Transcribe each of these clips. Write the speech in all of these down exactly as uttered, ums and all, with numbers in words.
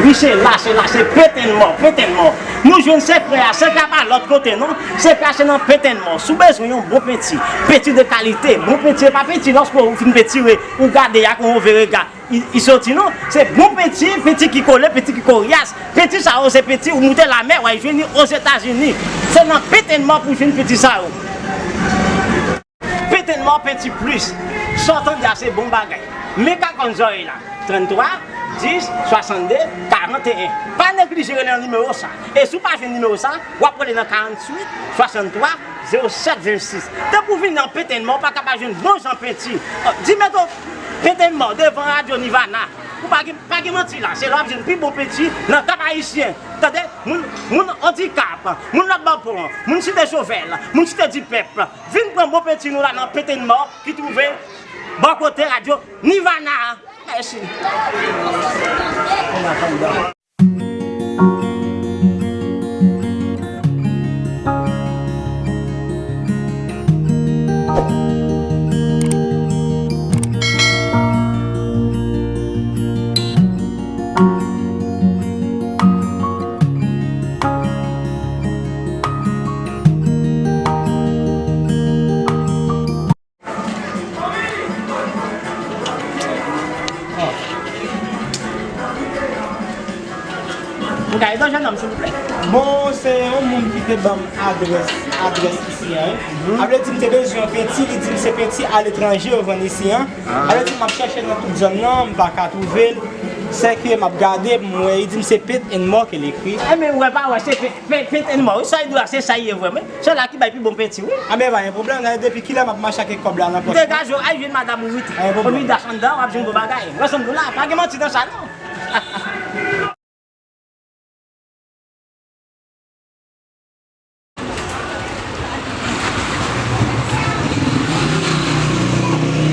Wi, se la, se la, se Pete Nmò, Pete Nmò. Nou jwenn sekrè a, sekrè a pa lòt kote non, sekrè a se nan Pete Nmò. Si w bezwen yon bon penti, penti de kalite, bon penti, e pa penti lòske ou fin pentire, ou gade ak yon move rega, li, li soti non. Se bon penti, penti ki kole, penti ki koryas. Penti sa yo se penti ou moute lamè, w al jwenn li Ozetazini. Se nan Pete Nmò pou w jwenn penti sa yo. Pete Nmò, penti plis. Sa w tande a se bon bagay. Men ka konn zòrèy la. Tranntwa, dis, swasannde, karanteyen. Pa neglije rele nan nimewo sa. E si w pa jwenn nimewo sa, w ap rele nan karanntuit, swasanntwa, zewo sèt, vennsis. Depi w vin nan Pete Nmò, ou pa ka pa jwenn bon jan penti. Di mete Pete Nmò devan radyo Nivana. Ou pa gen, pa gen manti la. Se la w ap jwenn pi bon penti nan Kap Ayisyen. Tande, moun, moun Andikap, moun Lòtbòpon, moun Site Jovèl, moun Site Dipèp. Vin pran bon penti nou la nan Pete Nmò ki twouve bò kote radyo Nivana a. Mèsi. Ou ka ede jennonm, silvouplè? Bon, se yon moun ki te ban m adrès, adrès isi an, wi. Mhm. A vle di m te bezwen yon penti, li di m se penti aletranje yo vann isi an. Ah. A vle di m ap chèche nan tout zòn nan, m pa ka twouve l. Sèke m ap gade, m wè, li di m se Pete Nmò ke l ekri. Enben, ou wè pa wè, se Pe-, Pe-, Pete Nmò, wi, sa l di a, se sa l ye vrèman. Se la ki bay pi bon penti, wi. Anben, pa gen pwoblèm, depi kilè m ap mache ak kòb la nan pòch mwen? Degaje w, al jwenn madanm ou, wi. Pa gen pwoblèm. Ou vin asandan, w ap jwenn bon bagay. Wè sa m di w la, pa gen manti nan sa, non.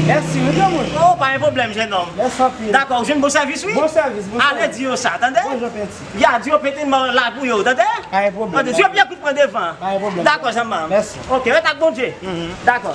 Mèsi, wi, granmoun. Oh, pa gen pwoblèm, jennonm. Mèsi anpil. Dakò, ou jwenn bon sèvis, wi. Bon sèvis, bon sèvis. Ale di yo sa, tande? Bon jan penti. Ya, di yo Pete Nmò la pou yo, tande? Pa gen pwoblèm. Tande, di yo byen kout mwen devan. Pa gen pwoblèm. Dakò, zanmi m. Mèsi. Ok, ret ak Bondye. Mhm. Dakò.